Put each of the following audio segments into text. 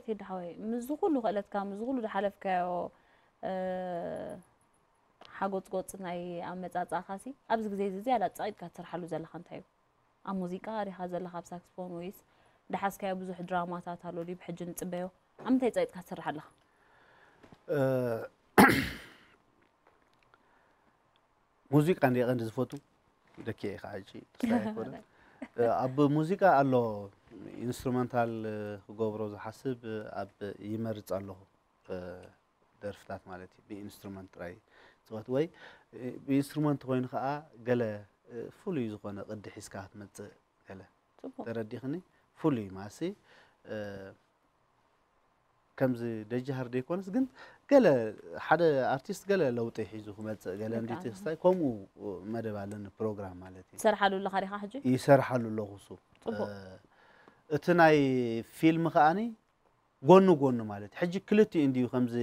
ቴዲ ሓወይ፣ ምስዚ ኩሉ ክእለትካ፣ ምስዚ ኩሉ ዝሓለፍካዮ፣ እ፣ ሓጎጽጎጽ ናይ ኣመጻጽኣኻሲ፣ ኣብዚ ግዜ እዚ ዝያዳ ጸቒጥካ ትሰርሓሉ ዘለኻ እንታይ እዩ? ኣብ ሙዚቃ ዲኻ ዘለኻ፣ ኣብ ሳክስፎን፣ ወይስ ደሓዝካዮ ብዙሕ ድራማታት ኣሎ ድዩ ብሕጂ ንጽበዮ? ኣብ ምንታይ ጸቒጥካ ትሰርሕ ኣለኻ? እ፣ ሙዚቃ እንድየ ቀንዲ ዝፈቱ። ደኪ ኢኻ ሕጂ፣ ክስታይ ኣይኮነን። እ፣ ኣብ ሙዚቃ ኣሎ ኢንስትሩመንታል ክገብሮ ዝሓስብ፣ ኣብ ይመርጽ ኣለኹ። እ፣ ደርፍታት ማለት እዩ። ብኢንስትሩመንት ጥራይ ዝፈቱ ወይ፣ እ፣ ብኢንስትሩመንት ኮይኑ ከኣ ገለ፣ እ፣ ፍሉይ ዝኾነ ቅዲ ሒዝካ ክትመጽእ ገለ። ጽቡቕ። ተረዲኽኒ? ፍሉይ ማሲ፣ እ፣ ከምዚ ደጃሃር ደይኮነስ ግን ገለ ሓደ ኣርቲስት ገለ ለውጢ ሒዙ ክመጽእ፣ ገለ ልክዕ እንዲቲ ኣለኻ። ክስታይ ከምኡ መደብ ኣለኒ ፕሮግራም ማለት እዩ። ትሰርሓሉ ኣለኻ ዲኻ ሕጂ? ይሰርሓሉ ኣለኹ እሱ። ጽቡቕ። እ፣ እቲ ናይ ፊልም ከኣኒ ጎኑ ጎኑ ማለት እዩ። ሕጂ ክልቲኡ እንድዩ ከምዚ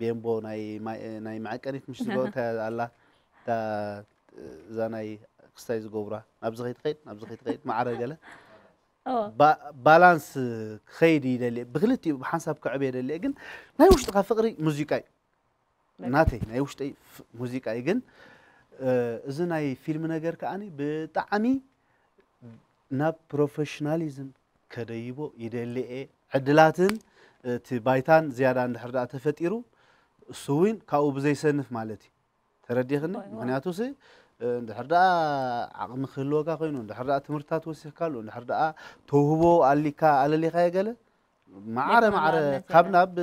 ቤምቦ ናይ ማይ-፣ ናይ መዐቀኒት ምሽ ዝገበ-፣ እንታይ ኣላ? እታ፣ እዛ ናይ ክስታይ ዝገብራ፣ ናብዚ ከይትኸይድ፣ ናብዚ ከይትኸይድ፣ ማዕረ ገለ። ኦ። ባ-፣ ባላንስ ክኸይድ ይደሊ። ብክልቲኡ ብሓንሳብ ክዕበ ይደሊ። ግን ናይ ውሽጥኻ ፍቕሪ ሙዚቃ እዩ። በቃ። ናተይ፣ ናይ ውሽጠይ ፍ-፣ ሙዚቃ እዩ። ግን፣ እ፣ እዚ ናይ ፊልም ነገር ከኣኒ ብጣዕሚ ናብ ፕሮፌሽናሊዝም ከደይቦ ይደሊ እየ። ዕድላትን እቲ ባይታን ዝያዳ እንድሕር ደኣ ተፈጢሩ፣ እሱ እውን ካብኡ ብዘይሰንፍ ማለት እዩ። ተረዲኽኒ? እወ፣ እወ። ምኽንያቱ ሲ፣ እ፣ እንድሕር ደኣ ዓቕሚ ክህልወካ ኮይኑ፣ እንድሕር ደኣ ትምህርትታት ወሲኽካሉ፣ እንድሕር ደኣ ተውህቦ ኣሊካ፣ ኣለሊኻዮ ገለ፣ ማዕረ፣ ቤት ማዕረ መምህርነት ካብ የለን። ናብ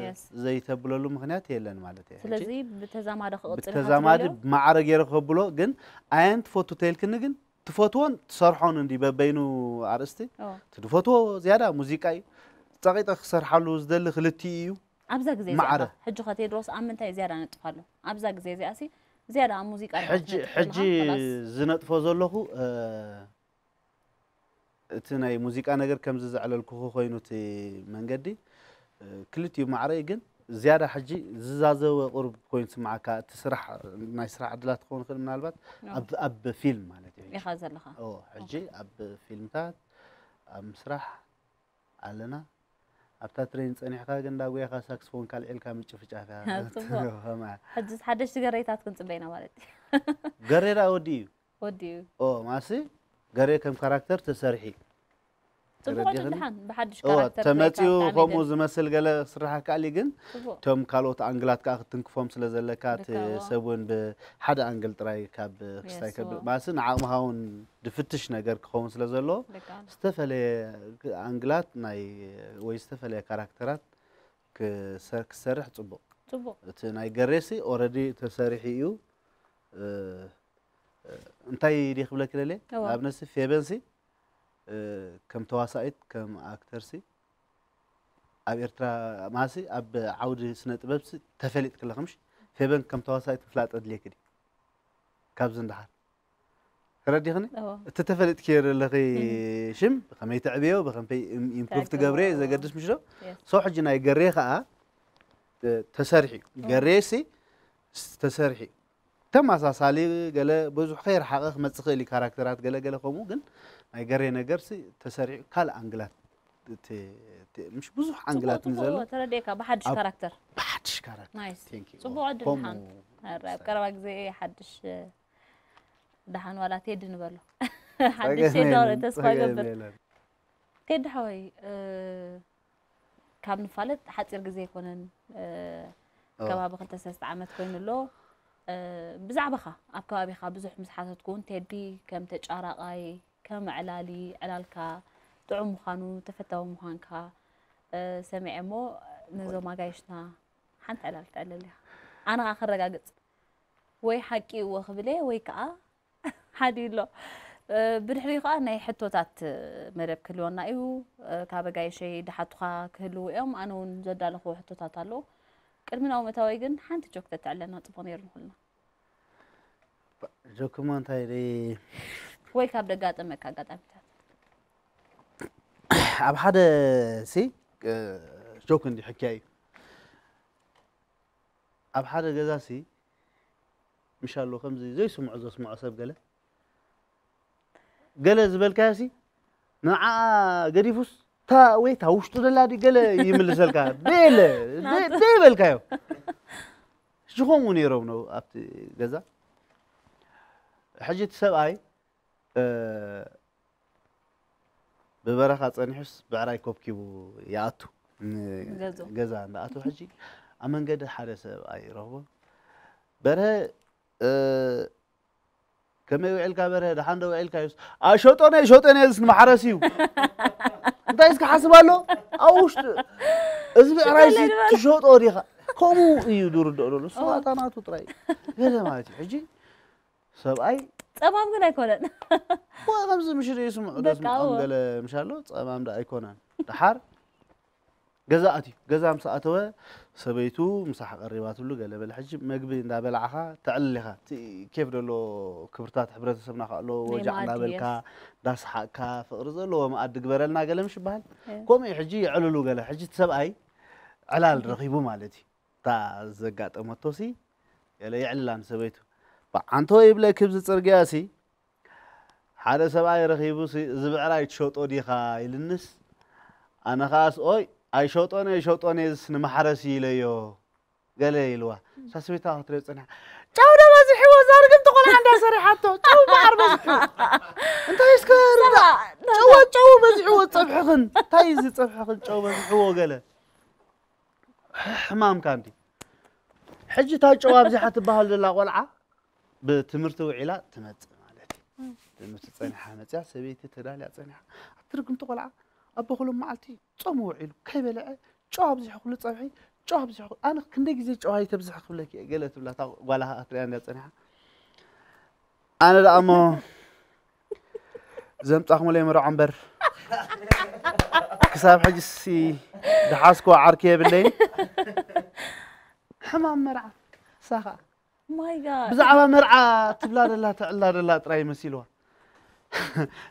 የስ። ዘይተብለሉ ምኽንያት የለን ማለት እየ። ሕጂ ስለዚ ብተዛማዲ ክቕጽል ኢኻ ብተዛማዲ ትደልዮ? ማዕረ ገይረ ከብሎ፣ ግን ኣየን ትፈቱ ተይልክኒ፣ ግን ትፈትዎን ትሰርሖን እንዲ በበይኑ ኣርእስቲ። ኦ። እቲ ትፈትዎ ዝያዳ ሙዚቃ እዩ። ጸቒጠ ክሰርሓሉ ዝደሊ ክልቲኡ እዩ። ኣብዛ ግዜ እዚኣ ማዕረ። ከ፣ ሕጂ ከ ቴድሮስ ኣብ ምንታይ ዝያዳ ነጥፍ ኣሎ? ኣብዛ ግዜ እዚኣ ሲ ዝያዳ ኣብ ሙዚቃ ዲኻ ሕጂ፣ ትነጥፍ ዘለኻ? ሕጂ ከላስ። ዝነጥፎ ዘለኹ፣ እ፣ እቲ ናይ ሙዚቃ ነገር ከምዚ ዘዕለልኩኹ ኮይኑ እቲ መንገዲ፣ እ፣ ክልቲኡ ማዕረ እዩ፣ ግን ዝያዳ ሕጂ ዝዛዘወ ቁሩብ ኮይኑ ዝስምዓካ፣ እቲ ስራሕ፣ ናይ ስራሕ ዕድላት ክኸውን ይኽእል ምናልባት፣ ኖ። ኣብ፣ ኣብ ፊልም ማለት እዩ ሕጂ። ኢኻ ዘለኻ። ኦ፣ ሕጂ ኦኬ። ኣብ ፊልምታት፣ ኣብ ምስራሕ ኣለና። ኣብታ ትሬን ጸኒሕካ ግን እንዳጎያኻ ሳክስፎን ካልዒልካ ምጭፍጫፍ እያ። ጽቡቕ። ከማ ሕጂስ ሓደሽቲ ገረይታት ክንጽበ ኢና ማለት እዩ። ገሬ ደኣ ወዲ እዩ። ወዲ እዩ። ኦ፣ ማሲ ገሬ ከም ካራክተር ተሰሪሒ። ጽቡቕ ተረዲኽኒ? ድሓን ብሓድሽ ኦ፣ ካራክተር ተመጺኡ ትረካ ብጣዕሚ ከምኡ ደስ ዝመስል ገለ ክስራሕ ከኣል እዩ፣ ግን ጽቡቕ። እቶም ካልኦት ኣንግላት ከኣ ክትንክፎም ስለ ዘለካ፣ እቲ ልክዕ፣ እዎ። ሰብ እውን ብሓደ ኣንግል ጥራይ ካብ ክስታይ የስ፣ ከብል፣ እዎ። ማሲ ንዓቕምኻ እውን ድፍትሽ ነገር ክኸውን ስለ ዘለዎ፣ ልክዕ። ዝተፈለየ ኣንግላት ናይ፣ ወይ ዝተፈለየ ካራክተራት ክሰ-፣ ክሰርሕ ጽቡቕ። ጽቡቕ። እቲ ናይ ገሬሲ ኦረዲ ተሰሪሑ እዩ። እ፣ እ፣ እንታይ ድየ ክብለኪ ደልየ? እዋ። ንኣብነትሲ ፌበንሲ፣ እ፣ ከም ተዋሳኢት፣ ከም ኣክተርሲ፣ ኣብ ኤርትራ ማሲ ኣብ ዓውዲ ስነ ጥበብሲ ተፈሊጥኪ ኣለኺ ምሽ? ፌበን ከም ተዋሳኢት ምፍላጥ ኣድልየኪ ድዩ? ካብዚ ንደሓር። ተረዲኽኒ? እዎ። እቲ ተፈሊጥኪዮ ዘለኺ እህ። ሽም ብኸመይ ተዕብዮ፣ ብኸመይ ኢም-፣ ኢምፕሩቭ ተዕብዮ። ትገብርዮ እዩ ዘገድስ ምሽ ዶ? የስ። ሶ ሕጂ ናይ ገሬ ኸኣ፣ እ፣ ተሰሪሑ እዩ። እዎ። ገሬሲ ስ-፣ ተሰሪሑ እዩ። ተመሳሳሊ ገለ ብዙሕ ከይረሓቐ ክመጽእ ክእል እዩ፣ ካራክተራት ገለ ገለ ከምኡ፣ ግን ናይ ገሬ ነገርሲ ተሰሪሑ ካልእ ኣንግላት፣ እቲ፣ እቲ፣ ምሽ ብዙሕ ኣንግላት ጽቡቕ፣ ንዘሎ። ጽቡቕ፣ ተረዲኤካ፣ ብሓድሽ ኣብ ካራክተር። ብሓድሽ ካራክተር። ናይስ። ቴንክ ዩ። ጽቡቕ ዕድል ከምኡ ድሓን። ኧረ፣ ኣብ ቀረባ ግዜ ሓድሽ፣ ደሓን ዋላ ቴዲ ንበሎ። ሓድሽ ጸገም ቴዲ የለን፣ ተስፋ ጸገም ይገብር። የለን። ቴዲ ሓወይ፣ እ፣ ካብ ንፋለጥ ሓጺር ግዜ ኣይኮነን፣ እ፣ ኦ። ከባቢ ክልተ ሰለስተ ዓመት ኮይኑ ኣሎ። እ፣ ብዛዕባኻ፣ ኣብ ከባቢኻ ብዙሕ ምስ ሓተትኩ እውን ቴዲ ከም ተጫራቓይ፣ ከም ዕላሊ፣ ዕላልካ ጥዑም ምዃኑ፣ ተፈታዊ ምዃንካ፣ እ፣ ሰሚዐ እሞ ነዞም ኣጋይሽና ሓንቲ ዕላል ትዕልል ኢኻ። ኣነ ኸኣ ከረጋግጽ። ወይ ሓቂ እወ ክብል እየ ወይ ከኣ ሓዲ ኣሎ። እ፣ ብድሕሪኡ ከኣ ናይ ሕቶታት መደብ ክህልወና እዩ። እ፣ ካብ ኣጋይሸይ ድሓቱኻ ክህልዉ እዮም። ኣነ እውን ዘዳለኽዎ ሕቶታት ኣለዉ። ቅድሚ ናብኡ ምእታወይ ግን ሓንቲ ጆክ ተትዕለና ጽቡቕ ነይሩ ንኹልና። ጆክ እሞ እንታይ ደይ ወይ ካብ ደጋጠመካ ኣጋጣሚታት? ኣብ ሓደ ሲ፣ እ፣ ጆክ እንዲ ሕክያ እዩ። ኣብ ሓደ ገዛ ሲ ምሽ ኣሎ ከምዚ ዘይስምዖ ዘስምዖ ሰብ ገለ፣ ገለ ዝበልካዮ ሲ ንዓኣ ገዲፉስ እታ እታ ወይ እታ ውሽጡ ደላ ድዩ ገለ ይምልሰልካ። ደለ፣ ደ-፣ ደይበልካዮ። ሽኾም እውን ነይሮም ነው ኣብቲ ገዛ። ሕጂ እቲ ሰብኣይ፣ እ፣ ብበረኻ ጸኒሑስ ብዕራይ ኮብኪቡ ይኣቱ። ን-፣ ገዝኡ። ገዛ እንዳኣቱ ሕጂ ኣብ መንገዲ ሓደ ሰብኣይ ይረኽቦ። በርሀ፣ እ፣ ከመይ ውዒልካ በርሀ? ደሓን ዶ ውዒልካ? እዩስ፣ "ኣይሸጦን እየ፣ ኣይሸጦን እየ፣ እዚስ ንማሕረስ እዩ." እንታይ እስኪ ሓስብ ኣሎ? ኣብ ውሽጢ፣ "እዚ ብዕራይሲ ትሸጦ ዲኻ?" ከምኡ እዩ ዝርድኦ ዘሎ። እሱ ኸኣ እታ ናቱ ጥራይ ገለ ማለት እዩ። ሕጂ ሰብኣይ ጸማም ግን ኣይኮነን። ወይ ከምዚ ምሽ ዶ ይስምዑ ዶ በቃ፣ ስምዖም እወ። ገለ ምሽ ኣሎ፣ ጸማም ዶ ኣይኮነን። ደሓር ገዛ ኣትዩ። ገዛ ምስ ኣተወ ሰበይቱ ምሳሕ ቀሪባትሉ ገለ በለ። ሕጂ መግቢ እንዳበላዕኻ ተዕልል ኢኻ። እቲ ኬፍ ደሎ ክብርታት ሕብረተሰብና ከኣ ኣሎ፣ ናይ ወጃዕ መኣዲ፣ እንዳበልካ፣ የስ። እንዳሰሓቕካ፣ ፍቕሪ ዘለዎ መኣዲ ግበረልና ገለ ምሽ ይበሃል። እ። ከምኡ እዩ ሕጂ የዕልሉ ገለ። ሕጂ እቲ ሰብኣይ ዕላል ረኺቡ ማለት እዩ። እታ ዘጋጠመቶሲ ገለ የዕልላ ንሰበይቱ። ብዓንቶ ይብለኪ ብዚ ጽርግያሲ ሓደ ሰብኣይ ረኺቡሲ፣ "እዚ ብዕራይ ትሸጦ ዲኻ?" ኢልንስ፣ ኣነ ኸኣስ፣ "ኦይ፣ ኣይሸጦን እየ፣ ኣይሸጦን እየ፣ እዚስ ንማሕረስ እዩ" ኢለዮ። ገለ ኢልዋ። እሳ ሰበይታ ክትሪኦ ጸኒሓ፣ "ጨው ዶ በዚሕዎ? እዛ ርግምቲ ቆልዓ እንዳ ሰሪሓቶ፣ ጨው እምበኣር በዚሕዎ። እንታይ እስከ ርዳእ? ጨው፣ ጨው በዚሕዎ ጸብሕኽን። እንታይ እዚ ጸብሕኽን ጨው በዚሕዎ?" ገለ። ሕማምካ እንዲ። ሕጂ እታ ጨው ኣብዚሓ ትበሃል ዘላ ቆልዓ ብትምህርቲ ውዒላ ትመጽእ ማለት እዩ። እም። ትምህርቲ ጸኒሓ መጽያ፣ ሰበይቲ ተዳልያ ጸኒሓ። ኣቲ ርግምቲ ቆልዓ፣ ኣቦ ኩሎም መዓልቲ ጾሙ ውዒሉ፣ ከይበልዐ፣ ጨው ኣብዚሑ ኩሉ ጸብሒ፣ ጨው ኣብዚሑ ኩሉ፣ ኣነ ክንደይ ግዜ ጨው ኣይተብዝሒ ክብለኪ እየ፣ ገለ ትብላ፣ እታ ጓላ ኸኣ ክትሪኣ እንድያ ጸኒሓ። ኣነ ደኣ እሞ ዘምጻኹምለይ መርዖ እምበር፣ ክሳብ ሕጂሲ ዝሓዝክዎ ዓርኪ የብለይን። ሕማም መርዓ፣ እሳ ኸኣ። My God። ብዛዕባ መርዓ ትብላ ደላ፣ ትዕላ ደላ ጥራይ መሲልዋ።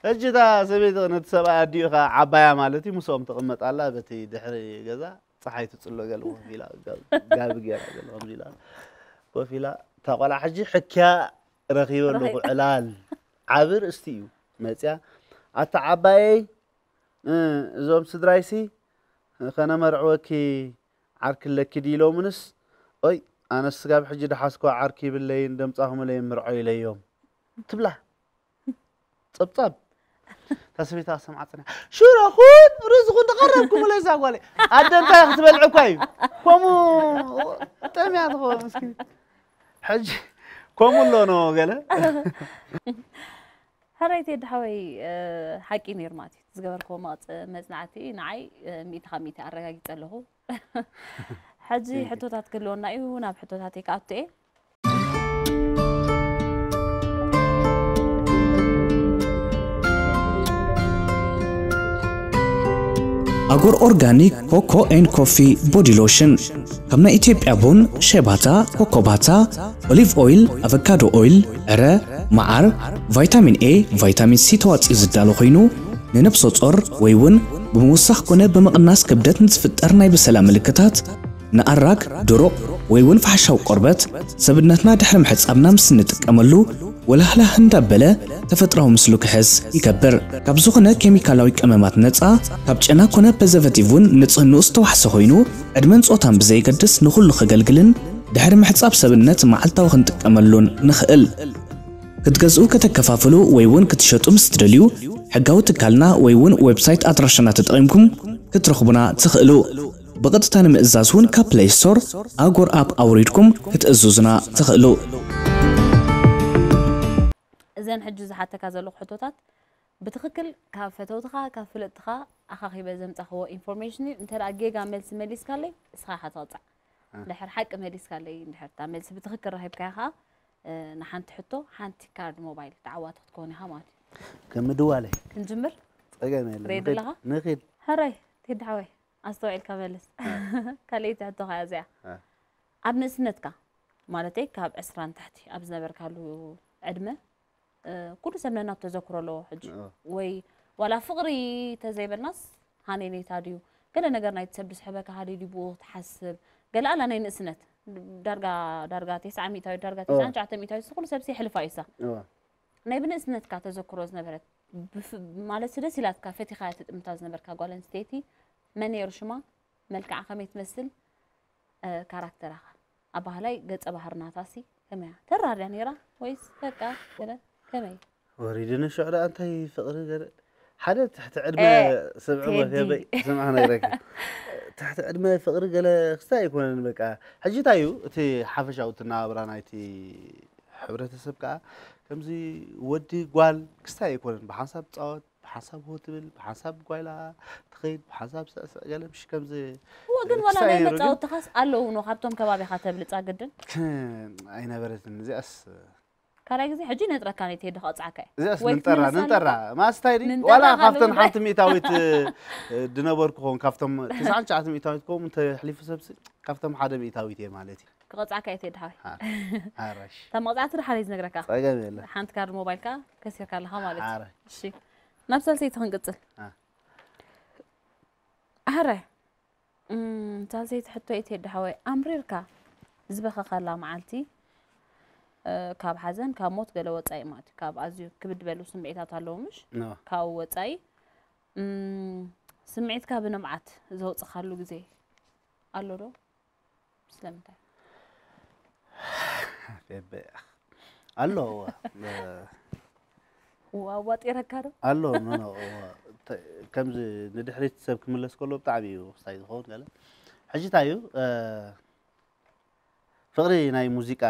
ሕጂ እታ ሰበይቲ ነቲ ሰብኣይ ኣዲኡ ኸኣ ዓባያ ማለት እዩ፣ ምስኦም ትቕመጥ ኣላ፣ በቲ ድሕሪ ገዛ ጸሓይ ትጽሎ ገለ ኮፍ ኢላ፣ ጋብ-፣ ጋቢ ገይራ ገለ ከምዚ ኢላ ኮፍ ኢላ፣ እታ ቆልዓ ሕጂ ሕክያ ረኺበ ኣለኹ፣ ጥራይ። ዕላል ዓቢ ርእስቲ እዩ መጽያ። ኣታ ዓባየይ፣ እ፣ እዞም ስድራይሲ ከነመርዕወኪ ዓርኪ ኣለኪ ድዩ ኢሎምንስ፣ ኦይ፣ ኣነስ ስጋብ ሕጂ ድሓዝክዋ ዓርኪ ይብለይን፣ ደምጻኹምለይ ምርዖ ኢለዮም ትብላ። ጸብጻብ። እታ ሰበይታ ሰምዓ ጽንሕ። ሽሮ ኹን ሩዝ ኹን ተቐረብኩምለይ እዛ ጓለይ። ኣደ እንታይ ክትበልዕ እኳ እዩ። ከምኡ ጠምያ ትኸውን ምስኪን። ሕጂ ከምኡ ኣሎ ኖ ገለ። ሕራይ ቴዲ ሓወይ፣ እ፣ ሓቂ ነይሩ ማለት እዩ። ዝገበርክዎ መቕጽ-፣ መጽናዕቲ ንዓይ፣ እ፣ ሚእቲ ካብ ሚእቲ ኣረጋጊጸ ኣለኹ። ሕጂ Thank you። ሕቶታት ክህልወና እዩ፣ ናብ ሕቶታተይ ክኣቱ እየ። ኣጎር ኦርጋኒክ ኮኮ ኤንድ ኮፊ ቦዲ ሎሽን፣ ካብ ናይ ኢትዮጵያ ቡን፣ ሸባታ፣ ኮኮባታ፣ ኦሊቭ ኦይል፣ ኣቨካዶ ኦይል፣ ዕረ፣ መዓር፣ ቫይታሚን ኤ፣ ቫይታሚን ሲ ተዋጽኡ ዝዳሎ ኮይኑ፣ ንነብሰ ጾር ወይ እውን ብምውሳኽ ኮነ ብምቕናስ ክብደት ንዝፍጠር ናይ ብሰላ ምልክታት፣ ንኣራግ፣ ድሩቕ ወይ እውን ፋሕሻዊ ቆርበት፣ ሰብነትና ድሕሪ ምሕጻብና ምስ እንጥቀመሉ ወላህላህ እንዳበለ ተፈጥራዊ ምስሉ ክሕዝ ይገብር። ካብ ዝኾነ ኬሚካላዊ ቀመማት ነጻ፣ ካብ ጨና ኮነ ፕሪዘርቫቲቭ እውን ንጽህንኡ ዝተዋሕሰ ኮይኑ፣ ዕድመን ጾታን ብዘየገድስ ንኹሉ ከገልግልን ድሕሪ ምሕጻብ ሰብነት መዓልታዊ ክንጥቀመሉን ንኽእል። ክትገዝኡ፣ ከተከፋፍሉ ወይ እውን ክትሸጡ ምስ ትደልዩ፣ ሕጋዊ ትካልና ወይ እውን ዌብሳይት ኣድራሻና ተጠቒምኩም ክትረኽቡና ትኽእሉ። ብቐጥታ ንምእዛዝ እውን ካብ ፕለይ ስቶር ኣጎር ኣፕ ኣውሪድኩም ክትእዝዙና ትኽእሉ። እዘን ሕጂ ዝሓተካ ዘለኹ ሕቶታት ብትኽክል ካብ ፈተውትኻ፣ ካብ ፍለጥትኻ ኣኻኺበ ዘምጻኽዎ ኢንፎርሜሽን እዩ። እንተ ደኣ ጌጋ መልሲ መሊስካለይ፣ እስኻ ኢኻ ትቕጻዕ። እ። እንድሕር ሓቂ መሊስካለይ፣ እንድሕር እታ መልሲ ብትኽክል ረኺብካያ ኸኣ፣ እ፣ ንሓንቲ ሕቶ ሓንቲ ካርድ ሞባይል ተዓዋቲ ክትከውን ኢኻ ማለት እዩ። ከም ምድዋለይ። ክንጅምር? ጸገም የለን። ሬዲ ንኺድ፣ ኣለኻ? ንኺድ። ሕራይ፣ ቴዲ ሓወይ፣ ኣስተውዒልካ መልስ። እ። ካልኣይቲ ሕቶ ኸኣ እዚኣ። እ። ኣብ ንእስነትካ፣ ማለተይ ካብ ዕስራ ንታሕቲ ኣብ ዝነበርካሉ ዕድመ፣ እ፣ ኩሉ ሰብ ነናቱ ተዘክሮ ኣለዎ። ሕጂ ኣዎ። ወይ ዋላ ፍቕሪ ተዘይበልናስ ሃነይነይታ ድዩ፣ ገለ ነገር ናይቲ ሰብ ዝስሕበካ ሃልዩ ድዩ ብኡ ትሓስብ። ገለ ኣላ ናይ ንእስነት፣ ዳርጋ፣ ዳርጋ ተስዓ ሚእታዊት፣ ዳርጋ ኣዎ። ተስዓን ትሽዓተ ሚእታዊት ኩሉ ሰብሲ የሕልፋ እዩ እሳ። ኣዎ። ናይ ብንእስነትካ ተዘክሮ ዝነበረት ብፍ- ማለት ደስ ኢላትካ ፈቲኻ ትጥምታ ዝነበርካ ጓል ኣንስተይቲ መን ነይሩ ሽማ? መልክዓ ከመይ ትመስል? እ፣ ካራክተራኻ ኣባህላይ ገጸ ባህሪ ናታሲ ከመይ እያ? ተራር እያ ነይራ ወይስ በቃ ገለ ከመይ? ወሪድኒ ሽዑ ደኣ እንታይ ፍቕሪ ገለ ሓደ ትሕቲ ዕድመ እ፣ ስምዒ ቴዲ። ወገበይ ስምዓ ነግረኪ ትሕቲ ዕድመ ፍቕሪ ገለ ክስታይ ኣይኮነን በቃ ሕጂ እንታይ እዩ እቲ ሓፈሻዊ እቲ ናብራ ናይቲ ሕብረተሰብ ከዓ ከምዚ ወዲ ጓል ክስታይ ኣይኮነን ብሓንሳብ ትፃወት ብሓንሳብ ሆ ትብል ብሓንሳብ ጓይላ ትኸይድ ብሓንሳብ ስዕስዕ ገለ ምሽ ከምዚ እወ ግን ዋላ ክስታይ ናይ ነይሩ ግን መፃወትኻስ ኣለዉ ኖ ካብቶም ከባቢኻ ተብልፃ ግድን ክ- ኣይነበረትን እዚኣስ ካልኣይ ግዜ ሕጂ ነጥረካ ነይ ትሄድ ክቐፅዓካ እየ እዚኣስ ወይ ንንጠራ ትምልሳ ንንጠራ ኣለካ ማስታይ ድዩ ንንጠራ ዋላ ካልእ ካብተን ጉዳይ ሓንቲ ሚእታዊት እ፣ ድነበርኩ ኸውን ካብቶም ትስዓን ትሽዓተ ሚእታዊት ከምኡ እንተሕሊፉ ሰብሲ ካብቶም ሓደ ሚእታዊት እየ ማለት እዩ ክቐፅዓካ እየ ትሄድ ሓወይ ሓራሽ እታ መቕፃዕቲ ድሓር እዩ ዝነግረካ ፀገም የለ ሓንቲ ካርድ ሞባይልካ ከሲርካ ኣለኻ ማለት እዩ ሓረ እሺ ናብ ሳልሰይቲ ክንቅፅል አ። ኣረ እም፣ ሳልሰይቲ ሕቶ እየ ትሄድ ሓወይ ኣምሪርካ ዝበኸኻላ መዓልቲ እ፣ ካብ ሓዘን ካብ ሞት ገለ ወፃኢ ማለት እዩ ካብ ኣዝዩ ክብድ በሉ ስምዒታት ኣለዉ ምሽ ኖ ካብኡ ወፃኢ እም፣ ስምዒትካ ብንብዓት ዘውፅኻሉ ግዜ ኣሎ ዶ ስለምንታይ ቤበ ኣሎ እወ። እ፣ ዋዋጢረካ ዶ ኣሎ ኖ ኖ እወ። ተ- ከምዚ ንድሕሪት ሰብ ክምለስ ከሎ ብጣዕሚ እዩ ክስታይ ዝኸውን ገለ ሕጂ እንታይ እዩ እ፣ ፍቕሪ ናይ ሙዚቃ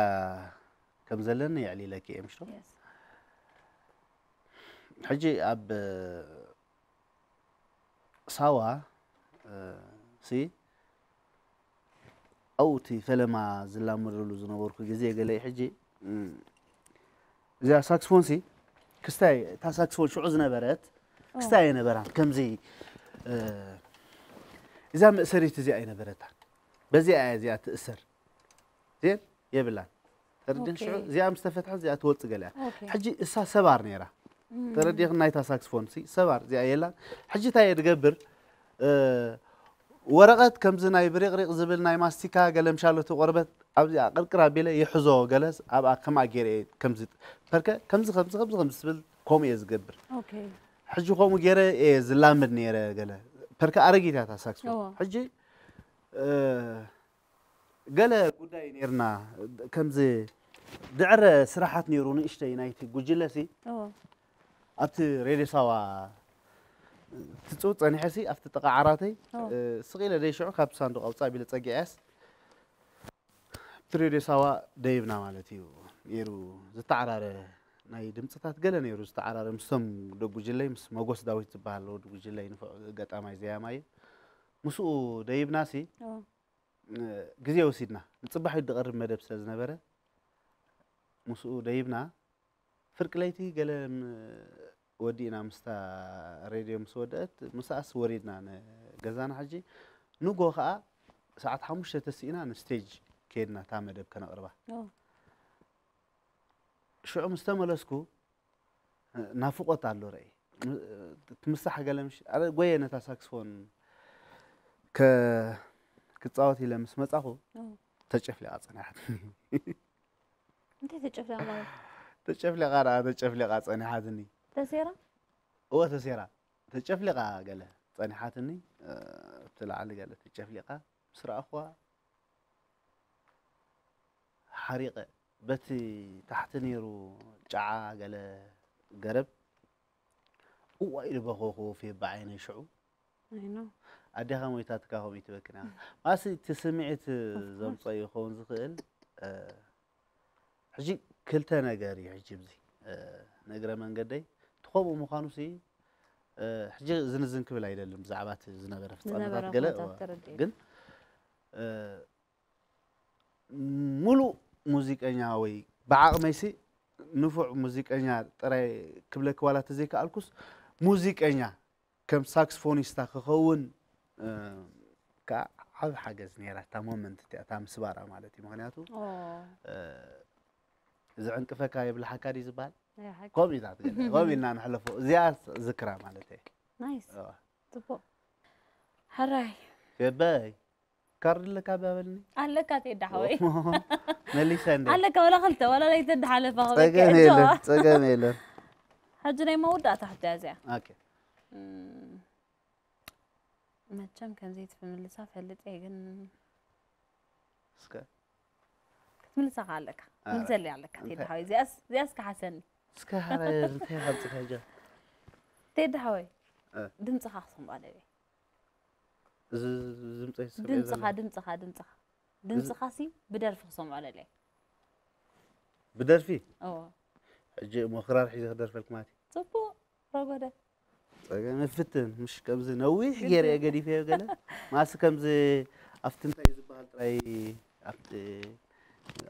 ከም ዘለኒ የዕሊለኪ እየ ምሽቶ Yes. ሕጂ ኣብ ሳዋ እ፣ ሲ ኣብኡ እቲ ፈለማ ዝላመደሉ ዝነበርኩ ግዜ ገለ እዩ ሕጂ እም፣ እዚኣ ሳክስፎን ሲ ክስታይ እታ ሳክስፎን ሽዑ ዝነበረት ክስታይ ኣይነበራን ከምዚ እ፣ እዛ መእሰሪት እዚኣ ኣይነበረታን በዚኣ እያ እዚኣ ትእሰር ዜን የብላን ተረዲን ኦኬ። ሽዑ እዚኣ ምስ ተፈትሐት እዚኣ ትወፅእ ገለ እያ ኦኬ። ሕጂ እሳ ሰባር ነይራ ተረዲኽን ናይታ ሳክስፎን ሲ ሰባር እዚኣ የላን ሕጂ እንታይ እየ ድገብር እ፣ ወረቐት ከምዚ ናይ ብሪቕሪቕ ዝብል ናይ ማስቲካ ገለ ምሻለቱ ቆርበት ኣብዚኣ ቅርቅር ኣቢለ ይሕዞ ገለስ ኣብኣ ከምኣ ገይረ እየ ከምዚ ፐርከ ከምዚ ከምዚ ከምዚ ከምዚ ትብል ከምኡ እየ ዝገብር ኦኬ። ሕጂ ከምኡ ገይረ እየ ዝላምድ ነይረ ገለ ፐርከ ኣረጊት እያ እታ ሳክስፎን እዎ። ሕጂ እ፣ ገለ ጉዳይ ነይርና ከምዚ ድዕረ ስራሓት ነይሩ ንእሽተይ ናይቲ ጉጅለ ሲ እዎ። ኣብቲ ሬድዮ ሳዋ ትፅው ፀኒሐ ሲ ኣብቲ ጥቃ ዓራተይ እዎ። እ፣ ስቕ ኢለ ደይ ሽዑ ካብቲ ሳንዱቕ ኣውፃእ ቢለ ፀጊዐያስ ኣብቲ ሬድዮ ሳዋ ደይብና ማለት እዩ ነይሩ ዝተዓራረ ናይ ድምፅታት ገለ ነይሩ ዝተዓራረ ምስቶም ዶ ጉጅለይ ምስ መጎስ ዳዊት ዝበሃል ወዲ ጉጅለይ ንፉዕ ገጣማይ ዘያማይ ምስኡ ደይብና ሲ እዎ። ግዜ ወሲድና ንፅባሕ ድቐርብ መደብ ስለ ዝነበረ ምስኡ ደይብና ፍርቂ ለይቲ ገለ ወዲእና ምስታ ሬድዮ ምስ ወደአት ምሳኣስ ወሪድና ንገዛና ሕጂ ንጎ ከዓ ሰዓት ሓሙሽተ ተስኢና ንስቴጅ ከይድና እታ መደብ ከነቕርባ ሽዑ ምስ ተመለስኩ ናፍቖት ኣሎ ርአ ትምሳሕ ገለ ምሽ ኣረ ጎየ ነታ ሳክስፎን ክፃወት ኢለ ምስ መፃኹ ተጨፍሊቓ ፀኒሓትኒ እንታይ ተጨፍሊቓ ማለት ተጨፍሊቓ ርኣ ተጨፍሊቓ ፀኒሓትኒ ተሴራ እወ ተሴራ ተጨፍሊቓ ገለ ፀኒሓትኒ ኣብቲ ላዕሊ ገለ ተጨፍሊቓ ምስ ረኣኽዋ ሓሪቐ በቲ ታሕቲ ነይሩ ጨዓ ገለ ገረብ እዋ ኢሉ በኸኹ ፌባ ዓይነይ ሽዑ ኣዴኻ ሞይታትካ ከምኡ ትበክና ማሲ እቲ ስምዒት ዘምፀ ይኸውን ዝኽእል ሕጂ ክልተ ነገር እዩ ሕጂ ብዚ ንእግረ መንገደይ እቲ ከምኡ ምዃኑ ሲ ሕጂ ዝንዝን ክብል ኣይደልን ብዛዕባ እቲ ዝነበረ ፍፃመታት ገለ ግን ሙሉእ ሙዚቀኛ ወይ ብዓቕመይሲ ንፉዕ ሙዚቀኛ ጥራይ ክብለኪ ዋላ ተዘይከኣልኩስ ሙዚቀኛ ከም ሳክስፎኒስታ ክኸውን ከዓ ዓብ ሓገዝ ነይራ እታ ሞመንት እቲኣ እታ ምስባራ ማለት እዩ ምክንያቱ ዝዕንቅፈካ የብልሓካ ድዩ ዝበሃል ከምኡ ኢታት ከምኡ ኢልና ንሕለፎ እዚኣ ዝክራ ማለት እየ ናይስ ፅቡቅ ሕራይ የበይ ካርድ ኣለካ ባበልኒ ኣለካ ቴዳ ሓወይ መሊሰ እንደ ኣለካ ወላ ክልተ ወላ ለይተ እንዳሓለፋ ጸገም የለን ጸገም የለን ሕጂ ናይ መወዳእታ ሕቶ እያ እዚኣ። ኦኬ እም፣ መቸም ከምዚ ትምልሳ ፈልጥ እየ ግን እስከ ክትምልሳ ከ ኣለካ ኣረ፣ ምልሰሊ ኣለካ ቴዲ እንታይ? ሓወይ እዚኣስ እዚኣስ ከሓሰኒ እስከ ሀረ እንታይ ከምጽእ ከጃ ቴዲ ሓወይ እ። ድምፅኻ ክሰምዖ ደልየ እዚ ድምፀ ይሰምዕ ድምፅኻ ዘሎ ድምፅኻ ድምፅኻ ድምፅኻ ሲ ብደርፊ ክሰምዖ ደልየ ብደርፊ እዎ ሕጂ እሞ ክራር ሒዘ ክደርፈልኩም ማለት እዩ ፅቡቅ ረጎደ ጸገም ፍትን ምሽ ከምዚ ነዊሕ ግዲ። ገይረ እየ ገዲፈዮ ገለ ማስ ከምዚ ኣብቲ እንታይ እዩ ዝበሃል ጥራይ ኣብቲ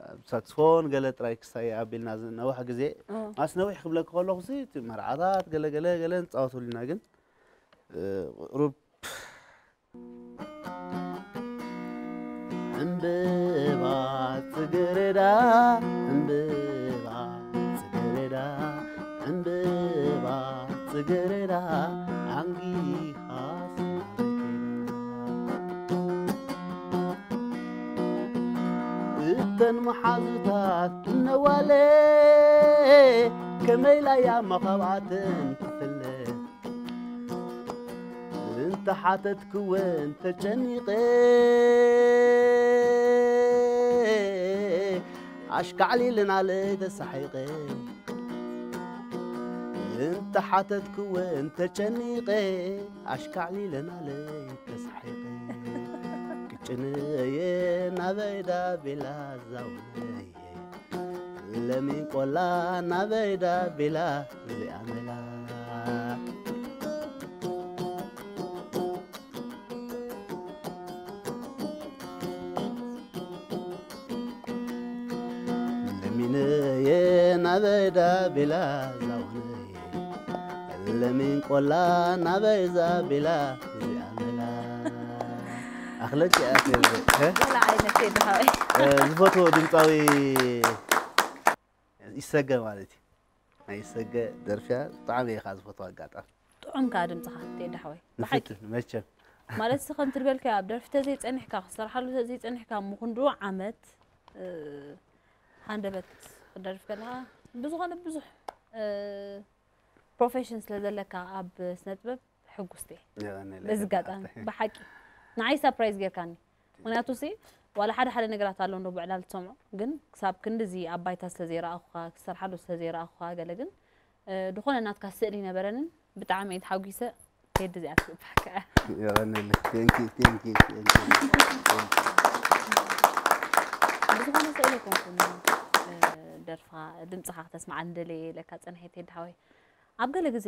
ኣብ ሳክስፎን ገለ ጥራይ ክሳይ ኣቢልና ዝ- ነዋሕ ግዜ እዎ ማስ ነዊሕ ክብለክ ከለኹ ሲ እቲ መርዓታት ገለ ገለ ገለ ንፃወተሉ ኢና ግን እ፣ ቁሩብ ዕምበባ ጽጌረዳ ዕምበባ ጽጌረዳ ዕምበባ ጽጌረዳ ዓንጊኻስ ናበይ ከይዳ እተን መሓዙታት እነዋለ ከመይ ኢላ እያ መኸብኣተን ትፍለ እንተሓተትክወን ተጨኒቐ ኣሽካዕሊለናለይ ተሳሒቐ እንተሓተትክወን ተጨኒቐ ኣሽካዕሊለናለይ ተሳሒቐ ክጭነየ ናበይ ዳቤላ ዛውነየ ለሚን ቆላ ናበይ ዳቤላ እዚኣ መላ ለሚነየ ናበይ ዳቤላ ዛውነየ ለሚን ቆላ ናበይ ዛቤላ እዚኣ መላ ኣኽለቂ ኣፌር ገለ ዓይነት ቴዲ ሓወይ ዝፈትዎ ድምፃዊ ይሰገ ማለት እዩ ናይ ይሰገ ደርፊያ ብጣዕሚ እየ ከዓ ዝፈትዎ ኣጋጣሚ ጥዑም ከዓ ድምፅኻ ቴዲ ሓወይ ብሓቂ ንፍትን መቸም ማለት ሲ ከምቲ ዝበልካዮ ኣብ ደርፊ ተዘይፀኒሕካ ክሰርሓሉ ተዘይፀኒሕካ ምኹንድኡ ዓመት እ፣ ሃንደበት ክደርፍ ከለኻ ብዝኾነ ብዙሕ እ፣ ፕሮፌሽን ስለ ዘለካ ኣብ ስነ ጥበብ ሕጉስቲ እየ በዚ ኣጋጣሚ ብሓቂ ንዓይ ሳፕራይዝ ጌርካኒ ምክንያቱ ሲ ዋላ ሓደ ሓደ ነገራት ኣሎ እንዶ ብዕላል ትሰምዖ ግን ክሳብ ክንድዚ ኣብ ባይታ ስለ ዘይረኣኹካ ክሰርሓሉ ስለ ዘይረኣኹካ ገለ ግን እ፣ ድኾነ ናትካ ስእሊ ነበረንን ብጣዕሚ እየ ተሓጒሰ ቴዲ እዚኣ ትግባካ እያ የቐንልክ ቴንኪ ቴንኪ ቴንኪ ብዝኾነ ስእሊ ኣይኮንኩን እ፣ ደርፍኻ ድምፅኻ ክተስማዓኒ ደለየ ኢለካ ፀንሐ ቴዲ ሓወይ ኣብ ገለ ግዜ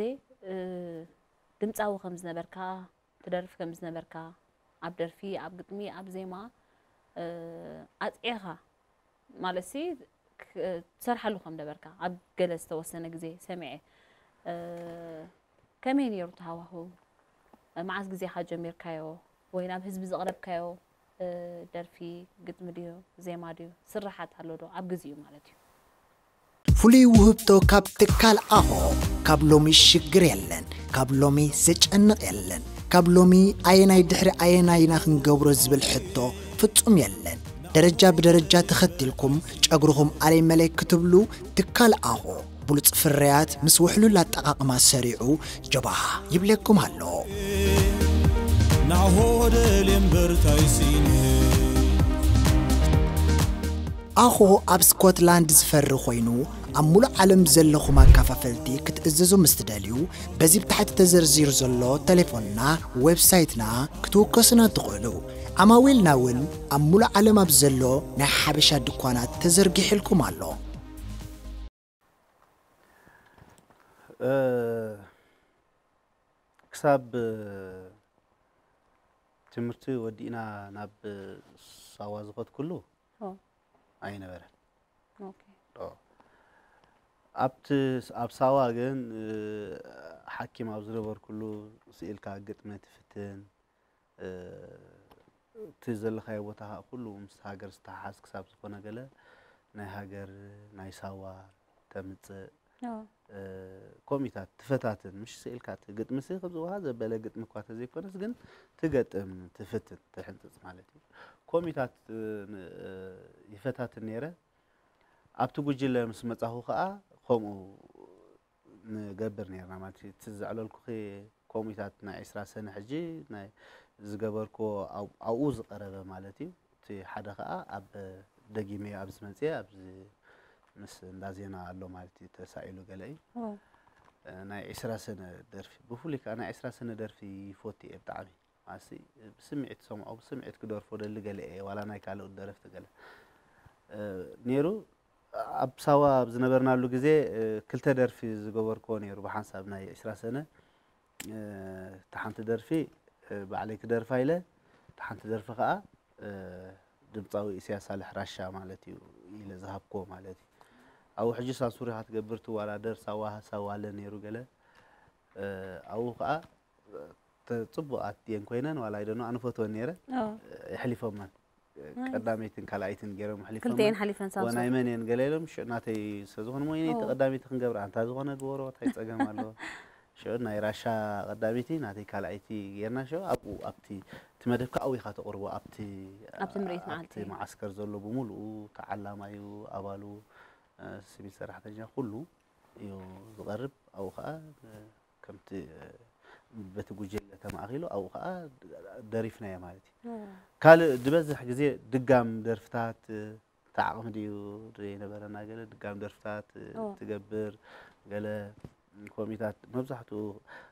እ፣ ድምፃዊ ከም ዝነበርካ ትደርፍ ከም ዝነበርካ ኣብ ደርፊ ኣብ ግጥሚ ኣብ ዜማ እ፣ ኣፅዒኻ ማለት ሲ ክ- ትሰርሓሉ ከም ነበርካ ኣብ ገለ ዝተወሰነ ግዜ ሰሚዐ እ፣ ከመይ ነይሩ ተሃዋህው መዓዝ ግዜኻ ጀሚርካዮ ወይ ናብ ህዝቢ ዘቕረብካዮ እ፣ ደርፊ ግጥሚ ድዩ ዜማ ድዩ ስርሓት ኣሎ ዶ ኣብ ግዜኡ ማለት እዩ ፍሉይ ውህብቶ ካብ ትካል ኣሆ ካብ ሎሚ ሽግር የለን ካብ ሎሚ ዘጨንቕ የለን ካብ ሎሚ ኣየናይ ድሕሪ ኣየናይ ኢና ክንገብሮ ዝብል ሕቶ ፍጹም የለን ደረጃ ብደረጃ ተኸቲልኩም ጨጉርኹም ኣለይ መለይ ክትብሉ ትካል ኣሆ ብሉፅ ፍርያት ምስ ውሕሉል ኣጠቓቕማ ሰሪዑ ጀባሃ ይብለኩም ኣሎ ናሆ ደልየ እምበር ታይ ስኢነ ኣኾ ኣብ ስኮትላንድ ዝፈሪ ኮይኑ ኣብ ሙሉእ ዓለም ዘለኹም ኣካፋፈልቲ ክትእዘዙ ምስ ትደልዩ በዚ ብታሕቲ ተዘርዚሩ ዘሎ ተሌፎንና ዌብሳይትና ክትውከሱና ትኽእሉ ዓማዊልና እውን ኣብ ሙሉእ ዓለም ኣብ ዘሎ ናይ ሓበሻ ድኳናት ተዘርጊሕልኩም ኣሎ ክሳብ ትምህርቲ ወዲእና ናብ ሳዋ ዝኸድኩሉ ኣይነበረን ኣብቲ ኣብ ሳዋ ግን ሓኪም ኣብ ዝነበርኩሉ ስኢልካ ግጥሚ ትፍትን እቲ ዘለኻዮ ቦታ ከዓ ኩሉ ምስ ሃገር ዝተሓሓዝ ክሳብ ዝኾነ ገለ ናይ ሃገር ናይ ሳዋ ተምፅእ ኮሚታት ትፈታትን ምሽ ስኢልካ እቲ ግጥሚ ሲ ከምዚ ውሃ ዘበለ ግጥሚ እኳ ተዘይኮነስ ግን ትገጥም ትፍትን ትሕንፅፅ ማለት እዩ ኮሚታት ይፈታትን ነይረ ኣብቲ ጉጅለ ምስ መፃኹ ከዓ ከምኡ ንገብር ነርና ማለት እዩ። እቲ ዘዕለልኩኺ ኮሚታት ናይ ዕስራ ሰነ ሕጂ ናይ ዝገበርክዎ ኣብ-፣ ኣብኡ ዝቐረበ ማለት እዩ። እቲ ሓደ ኸኣ ኣብ ደጊመዮ ኣብዚ መጽየ ኣብዚ ምስ እንዳ ዜና ኣሎ ማለት እዩ ተሳኢሉ ገለ እዩ። ዋው። ናይ ዕስራ ሰነ ደርፊ፣ ብፍሉይ ከኣ ናይ ዕስራ ሰነ ደርፊ ይፈቱ እየ ብጣዕሚ። ኣሲ ብስምዒት ሰምዖ፣ ብስምዒት ክደርፎ ደሊ ገለ እየ፣ ዋላ ናይ ካልኦት ደረፍቲ ገለ። ነይሩ። ኣብ ሳዋ ኣብ ዝነበርናሉ ግዜ ክልተ ደርፊ ዝገበርክዎ ነይሩ ብሓንሳብ ናይ ዕስራ ሰነ። እቲ ሓንቲ ደርፊ ባዕለይ ክደርፋ ኢለ፣ እቲ ሓንቲ ደርፊ ከኣ ድምጻዊ ኢሳያስ ሳልሕ ራሻ ማለት እዩ ኢለ ዝሃብክዎ ማለት እዩ። ኣብኡ ሕጂ ሳንሱር ኢኻ ትገብር፣ ትወዳደር፣ ሳዋ ሳዋ ኣለ ነይሩ ገለ። ኣብኡ ከኣ ተ-፣ ጽቡቓት ድየን ኮይነን ዋላ ኣይደኖ ኣነ ፈትወን ነይረ። ኣዎ። የሕሊፎመን። ናይስ። ቀዳመይትን ካልኣይትን ገይሮም ኣሕሊፎመን። ክልተኤን ሓሊፈን ወናይ ሳንሱር። መን እየን ገለ ኢሎም፣ ሽዑ ናተይ ሰብ ዝኾነ ሞይነይ ኦ። ተቐዳሚት ክንገብር፣ ኣንታ ዝኾነ ግበሮ፣ እንታይ ጸገም ኣለዎ? ሽዑ ናይ ራሻ ቀዳሚቲ ናተይ ካልኣይቲ ጌርና፣ ሽዑ ኣብኡ ኣብቲ እቲ መደብካ ኣብኡ ኢኻ ተቕርቦ፣ ኣብቲ ኣብቲ ምርኢት መዓልቲ። ኣብቲ መዓስከር ዘሎ ብምሉኡ ተዓላማዩ፣ ኣባሉ፣ እ፣ ሲቪል ሰራሕተኛ ኩሉ እዩ ዝቐርብ። ኣብኡ ኸኣ፣ እ፣ ከምቲ፣ እ፣ በቲ ጉጀለ ተማእኺሉ ኣብኡ ኸኣ ደሪፍናዮ ማለት እዩ። ኦ። ካልእ ዝበዝሕ ግዜ ድጋም ደርፍታት፣ እ፣ እቲ ዓቕሚ ድዩ ዘይነበረና ገለ ድጋም ደርፍታት፣ እ፣ ኦ። ትገብር፣ ገለ ኮሚታት መብዛሕትኡ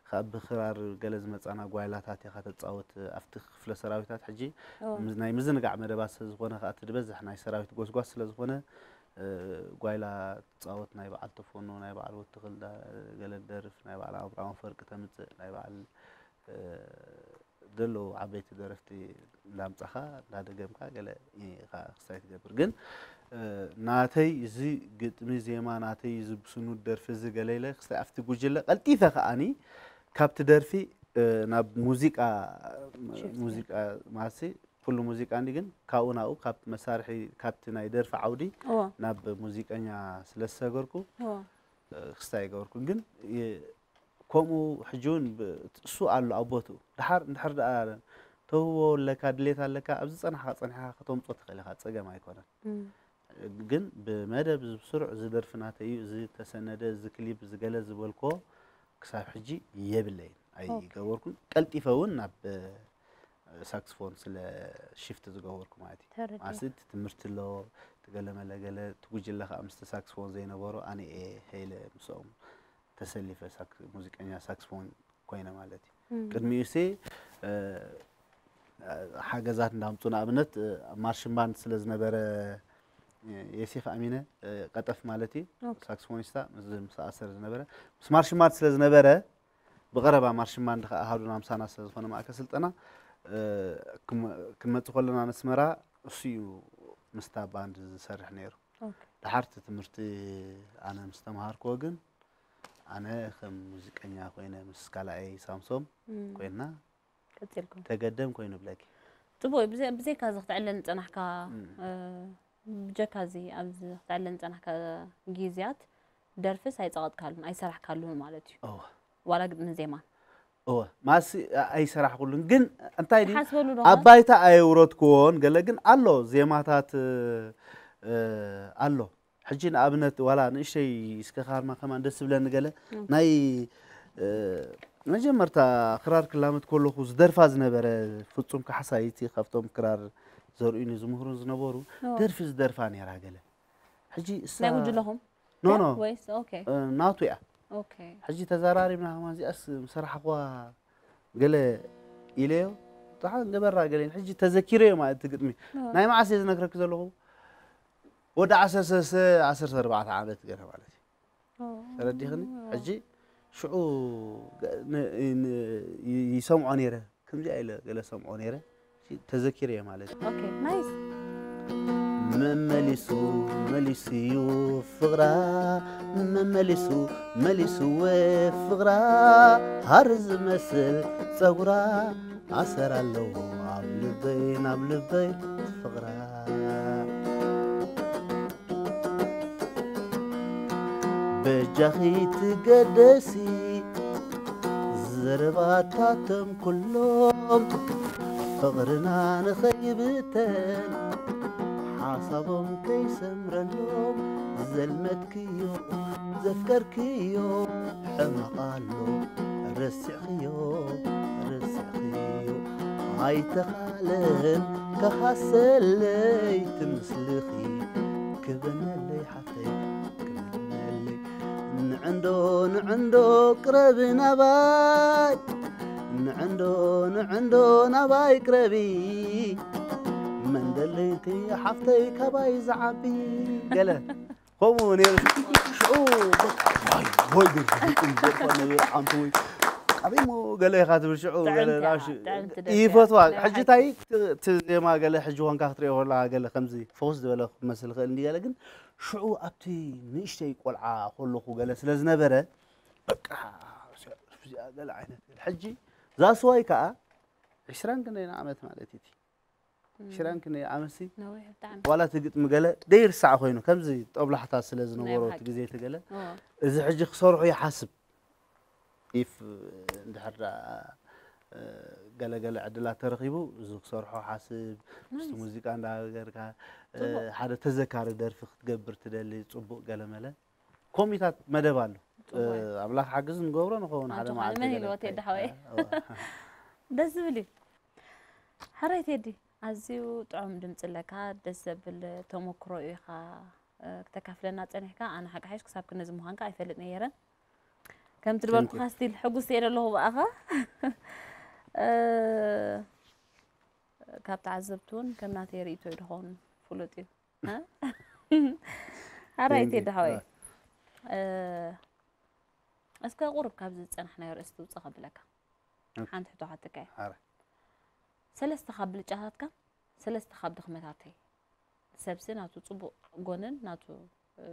ካብ ብክራር ገለ ዝመጻና ጓይላታት ኢኻ ተጻወት ኣብቲ ክፍለ ሰራዊታት። ሕጂ ኦ። ምስ-፣ ናይ ምዝንጋዕ መደባት ስለ ዝኾነ ከኣ እቲ ዝበዝሕ ናይ ሰራዊት ጎስጓስ ስለ ዝኾነ፣ እ፣ ጓይላ ትጻወት፣ ናይ በዓል ተፈኖ፣ ናይ በዓል ወትኽል ዳ-፣ ገለ ደርፍ፣ ናይ በዓል ኣብርሃም ፈርቂ ተምጽእ፣ ናይ በዓል፣ እ፣ ዘለዉ ዓበይቲ ደረፍቲ እንዳምጻኻ እንዳደገምካ ገለ ኢኻ ክስታይ ትገብር። ግን፣ እ፣ ናተይ እዚ ግጥሚ ዜማ ናተይ እዚ ብስኑድ ደርፊ እዚ ገለ ኢለ ክስታይ ኣብቲ ጉጅለ ቀልጢፈ ከኣኒ ካብቲ ደርፊ፣ እ፣ ናብ ሙዚቃ፣ ሽፍት ሙዚቃ ማሲ ኩሉ ሙዚቃ እንዲ ግን ካብኡ ናብኡ ካብ መሳርሒ ካብቲ ናይ ደርፊ ዓውዲ እዎ። ናብ ሙዚቀኛ ስለ ዝሰገርኩ፣ እዎ። እ፣ ክስታይ ኣይገበርኩን። ግን የ-፣ ከምኡ ሕጂ እውን ብ-፣ እሱ ኣሎ ኣብ ቦትኡ። ድሓር እንድሕር ደኣ ተውህቦ ኣለካ፣ ድሌት ኣለካ፣ ኣብ ዝጸናሕካ ጸኒሕካ ከተምጽኦ ትኽእል ኢኻ፣ ጸገም ኣይኮነን። እም። ግን ብመደብ እዚ ብስሩዕ እዚ ደርፊ ናተይ እዩ፣ እዚ ተሰነደ፣ እዚ ክሊፕ፣ እዚ ገለ ዝበልኮ ክሳብ ሕጂ የብለይን፣ ኦኬ። ኣይገበርኩን። ቀልጢፈ እውን ናብ፣ እ፣ ሳክስፎን ስለ ሽፍት ዝገበርኩ ማለት እዩ። ተረዲኤ። ማለት እቲ ትምህርቲ ኣሎ፣ እቲ ገለ መለ ገለ፣ እቲ ጉጅለ ከኣ ምስቲ ሳክስፎን ዘይነበሮ ኣነ እየ ሄለ ምስኦም ተሰሊፈ ሳክ-፣ ሙዚቀኛ ሳክስፎን ኮይነ ማለት እዩ። እም። ቅድሚኡሲ፣ እ፣ ሓገዛት እንዳምጹ ንኣብነት፣ እ፣ ማርሽን ባንድ ስለ ዝነበረ፣ እ፣ የሴፍ ኣሚነ፣ እ፣ ቀጠፍ ማለት እዩ፣ ኦኬ። ሳክስፎኒስታ ምስ፣ ምስ ኣሰር ዝነበረ፣ ምስ ማርሽን ባንድ ስለ ዝነበረ፣ ብቐረባ ማርሽን ባንድ ከኣ ኣሃዱና ምሳና ስለ ዝኾነ ማእከል ስልጠና፣ እ፣ ክም-፣ ክንመጽእ ከለና ነስመራ እሱ እዩ ምስታ ባንድ ዝሰርሕ ነይሩ። ኦኬ። ድሓር እቲ ትምህርቲ ኣነ ምስ ተምሃርክዎ ግን፣ ኣነ ከም ሙዚቀኛ ኮይነ ምስ ካልኣይ ሳምሶም እም። ኮይንና ቀጺልኩም። ተገደም ኮይኑ ብለኪ። ጽቡቕ እዩ። ብዘ-፣ ብዘይካ እዚ ክትዕለን ዝጸናሕካ፣ እም። እ፣ ብጀካ እዚ ኣብዚ ክትዕለን ዝጸናሕካ ግዜያት ደርፍስ ኣይጸቐጥካሉን፣ ኣይሰራሕካሉን ማለት እዩ። እወ። ዋላ ግጥምን ዜማን። እወ። ማሲ ኣ-፣ ኣይሰራሕኩሉን። ግን እንታይ ድዩ? ትሓስበሉ ዶ ኣብ ኸ? ባይታ ኣየውረድክዎን። ገለ ግን ኣሎ ዜማታት፣ እ፣ እ፣ ኣሎ። ሕጂ ንኣብነት ዋላ ንእሽተይ እስከ ካርማ ከማን ደስ ዝብለኒ ገለ ኦኬ። ናይ፣ እ፣ መጀመርታ ክራር ክላመድ ከለኹ ዝደርፋ ዝነበረ ፍጹም ካሕሳይቲ ካብቶም ክራር ዘርእዩኒ ዝምህሩን ዝነበሩ ኦ። ደርፊ ዝደርፋ ነይራ ገለ። ሕጂ እሳ ናይ ጉጅለኹም? ኖ፣ ኖ። ወይስ? ኦኬ። እ፣ ናቱ እያ። ኦኬ። ሕጂ ተዘራሪብና ከማን እዚኣስ ምሰራሕኽዋ ገለ ኢለዮ። ደሓን ገበራ ገለ ኢለ። ሕጂ ተዘኪረዮ ማለት እቲ ግጥሚ። ኦ። ናይ መዓስ እየ ዝነግረኪ ዘለኹ? ወዲ ዓሰርተ ሰለስተ፣ ዓሰርተ ኣርባዕተ ዓመት ገለ ማለት እዩ። ኦ። ተረዲኽኒ? ሕጂ ሽዑ ገ-፣ ን-፣ ን-፣ ይ-፣ ይሰምዖ ነይረ። ከምዚኣ ኢለ ገለ ሰምዖ ነይረ። ሕጂ ተዘኪረዮ ማለት እዩ። ኦኬ፣ ናይስ። መመሊሱ መሊሱዩ ፍቕራ፣ መመሊሱ መሊሱወ ፍቕራ፣ ሃር ዝመስል ጸጉራ ኣሰር ኣለዎ ኣብ ልበይ፣ ናብ ልበይ ፍቕራ። በጃኺ ትገደሲ ዘረባታቶም ኩሎም፣ ፍቕርና ንኸይብተን ሓሳቦም ከይሰምረሎም፣ ዘልመድክዮ ዘፍቀርክዮ ሕማቕ ኣሎ ረሲዕኽዮ ረሲዕኽዮ ኣይተኻለን ከኻሰለይ ትምስልኺ ክበነለይ ሓፍተይ ክበነለይ ንዕንዶ ንዕንዶ ቅረቢ ናባይ ንዕንዶ ንዕንዶ ናባይ ቅረቢ መንደለይኪ ሓፍተይ ካባይ ዝዓቢ ገለ ከምኡ ነይሩ ሽዑ በቃ ዋይ ወይ ግን ዝግጥም ደርፋ ነበረ ሓንቲ ወይ ኣበይ ሞ ገለ ኢኻ ትብል ሽዑ ገለ ጥዕምቲ እያ፣ ናብ ሽ- ጥዕምቲ ደርፊ እያ። ይፈትዋ ናይ ሕጂ ሓቂ። ታይ እቲ ዜማ ገለ ሕጂ ኮንካ ክትሪኦ ከለካ ገለ ከምዚ ፈውስ ዝበለ ክመስል ይኽእል እንዲ ገለ ግን ሽዑ ኣብቲ ንእሽተይ ቆልዓ ከለኹ ገለ ስለ ዝነበረ በቃ እዚኣ ገለ ዓይነት ገለ። ሕጂ ዛስዋይ ከዓ ዕስራን ክንደይን ዓመት ማለት እዩ እቲ ዕስራን ክንደይ ዓመት ሲ ነዊሕ ብጣዕሚ ዋላ እቲ ግጥሚ ገለ ደይርሳዕ ኮይኑ ከምዚ ጦብላሕታ ስለ ዝነበሮ ናይ እቲ ግዜ እቲ ገለ እዎ። እዚ ሕጂ ክሰርሑ ይሓስብ ኢፍ እንድሕር ደኣ ገለገለ ዕድላት ተረኺቡ እዚ ክሰርሖ ሓስብ ምስቲ ሙዚቃ እንዳገርካ ሓደ ተዘካሪ ደርፊ ክትገብር ትደሊ ጽቡቕ ገለመለ ኮሚታት መደብ ኣሎ ኣምላኽ ሓግዝ ንገብሮ ንኸውን ሓደ መዓልቲ መን ኢልዎ ቴዲ ሓወይ ደስ ዝብል እዩ ሓራይ ቴዲ ኣዝዩ ጥዑም ድምፂ ኣለካ ደስ ዘብል ተሞክሮ እዩ ኢኻ ክተካፍለና ፀኒሕካ ኣነ ሓቂ ሓይሽ ክሳብ ክንዚ ምዃንካ ኣይፈልጥ ነየረን ከምቲ ዝበልኩኻ ስቲል ሕጉስ እየ ዘለኹ ብኣኻ ካብ ተዓዘብቲ እውን ከም ናተይ ርእቶ እዩ ድኸውን ፍሉጥ እዩ ኣራይቲ ደሓወይ እስከ ቁርብ ካብዚ ዝፀናሕናዮ ርእሲ ትውፅእ ከብለካ ሓንቲ ሕቶ ሓትካ እየ ሰለስተ ካብ ብልጫታትካ ሰለስተ ካብ ድኽመታተይ ሰብሲ ናቱ ፅቡቅ ጎንን ናቱ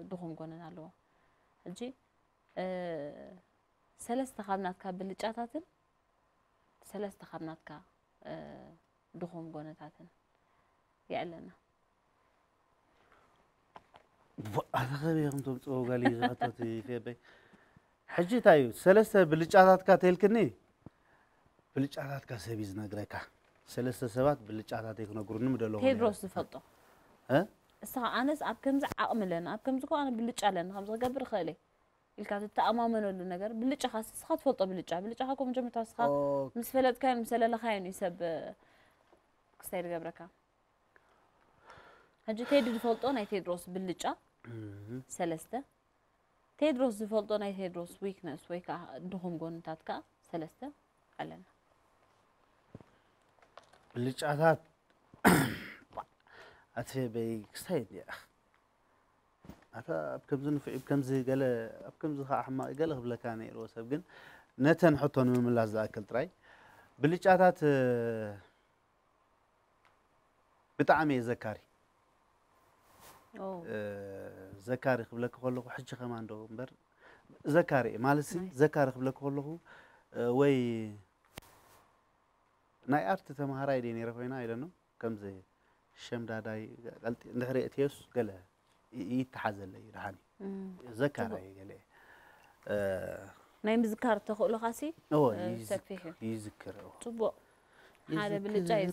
ድኹም ጎንን ኣለዎ ሕጂ ሰለስተ ካብ ናትካ ብልጫታትን ሰለስተ ካብ ናትካ ድኹም ጎነታትን የዕለና ኣተኸበ ከም ተምፅኦ ጋሊ ዝሕቶት ፌበይ ሕጂ እንታይ እዩ ሰለስተ ብልጫታትካ ተልክኒ ብልጫታትካ ሰብ እዩ ዝነግረካ ሰለስተ ሰባት ብልጫታተይ ክነግሩኒ ምደለኹ ቴድሮስ ዝፈልጦ እስኻ ኣነስ ኣብ ከምዚ ዓቕሚ ኣለና ኣብ ከምዚ ኮ ኣነ ብልጫ ኣለና ከምዚ ክገብር እኽእል ኢልካ ትተኣማመነሉ ነገር ብልጫኻ እስኻ ትፈልጦ ብልጫ ብልጫኻ ኮ መጀመርታ እስኻ ምስ ፈለጥካዮን ምስ ዘለለኻዮን እዩ ሰብ ክስታይ ዝገብረካ ሕጂ ቴዲ ዝፈልጦ ናይ ቴድሮስ ብልጫ ሰለስተ ቴድሮስ ዝፈልጦ ናይ ቴድሮስ ዊክነስ ወይ ከዓ ድኹም ጎንታት ከዓ ሰለስተ ኣለና ብልጫታት ኣትፌ በይ ክስታይ እንዲያ ኣታ ኣብ ከምዚ ንፍዒ ከምዚ ገለ ኣብ ከምዚ ከዓ ሕማቕ ገለ ክብለካ ነይርዎ ሰብ ግን ነተን ሕቶ ንምምላስ ዝኣክል ጥራይ ብልጫታት ብጣዕሚ እየ ዘካሪ ዘካሪ ክብለኪ ከለኹ ሕጂ ከማን ዶ እምበር ዘካሪ ማለት ሲ ዘካሪ ክብለኪ ከለኹ ወይ ናይ ኣርት ተምሃራይ ድየ ነይረ ኮይና ኢለኖ ከምዚ ሸምዳዳይ ቀልጢ እንድሕሪ እትየስ ገለ ይተሓዘለይ ደሓን እዩ ዘካራይ ገለ ናይ ምዝካር ተኽእሎኻሲ ሰፊሕ እዩ ይዝክር ፅቡቕ ሓደ ብልጫ እዩ